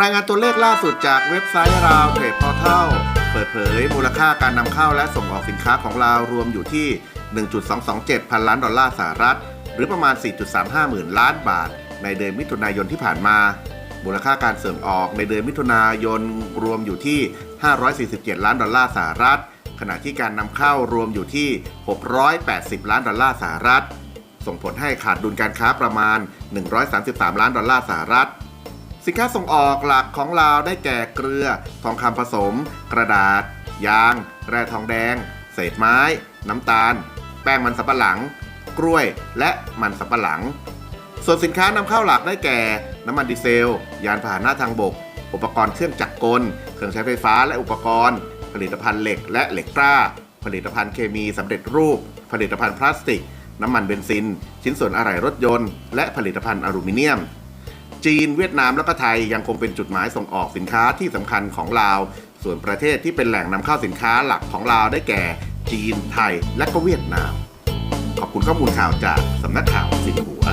ລາຍງານຕົວເລກລ່າສຸດຈາກເວັບໄຊ Lao Trade Portal ເປີດເຜີຍມູນລະຄ່າການນຳເຂົ້າ ແລະ ສົ່ງອອກສິນຄ້າຂອງລາວ ລວມຢູ່ທີ່ ໜຶ່ງຈຸດສອງສອງເຈັດພັນລ້ານດອນລາສະຫະລັດ ຫຼື ປະມານ ສີ່ຈຸດສາມຫ້າໝື່ນລ້ານບາດ ໃນເດືອນມິຖຸນາຍົນທີ່ຜ່ານມາ. ມູນລະຄ່າການສົ່ງອອກໃນເດືອນມິຖຸນາຍົນ ລວມຢູ່ທີ່ ຫ້າຮ້ອຍສີ່ສິບເຈັດລ້ານດອນລາສະຫະລັດ ຂະນະທີ່ການນຳເຂົ້າລວມຢູ່ທີ່ ຫົກຮ້ອຍແປດສິບລ້ານດອນລາສະຫະລັດ. ສົ່ງຜົນໃຫ້ຂາດດຸນການຄ້າປະມານ ໜຶ່ງຮ້ອຍສາມສິບສາມລ້ານດອນລາສະຫະລັດ. ສິນຄ້າສົ່ງອອກຫຼັກຂອງລາວໄດ້ແກ່ເກືອ, ທອງຄຳປະສົມ, ກະດາດ, ຢາງ, ແຮ່ທອງແດງ, ເສດໄມ້, ນ້ຳຕານ, ແປ້ງມັນສຳປະຫຼັງ, ກ້ວຍ ແລະ ມັນສຳປະຫຼັງ. ສ່ວນສິນຄ້ານຳເຂົ້າຫຼັກໄດ້ແກ່ ນ້ຳມັນດີເຊລ, ຍານພາຫະນະທາງບົກ, ອຸປະກອນເຄື່ອງຈັກກົນ, ເຄື່ອງໃຊ້ໄຟຟ້າ ແລະ ອຸປະກອນ, ຜະລິດຕະພັນເຫຼັກ ແລະ ເຫຼັກກ້າ, ຜະລິດຕະພັນເຄມີສຳເລັດຮູບ, ຜະລິດຕະພັນພລາສຕິກ, ນ້ຳມັນເບນຊິນ, ຊິ້ນສ່ວນອະໄຫຼ່ລົດຍົນ ແລະ ຜະລິດຕະພັນອາລູມີນຽມ. ຈີນ, ຫວຽດນາມ ແລະ ກໍໄທ ຍັງຄົງເປັນຈຸດໝາຍສົ່ງອອກສິນຄ້າທີ່ສຳຄັນຂອງລາວ, ສ່ວນປະເທດທີ່ເປັນແຫຼ່ງນຳເຂົ້າສິນຄ້າຫຼັກຂອງລາວໄດ້ແກ່ ຈີນ, ໄທ ແລະ ກໍຫວຽດນາມ. ຂອບຄຸນຂໍ້ມູນຂ່າວຈາກສຳນັກຂ່າວຊິນຫົວ.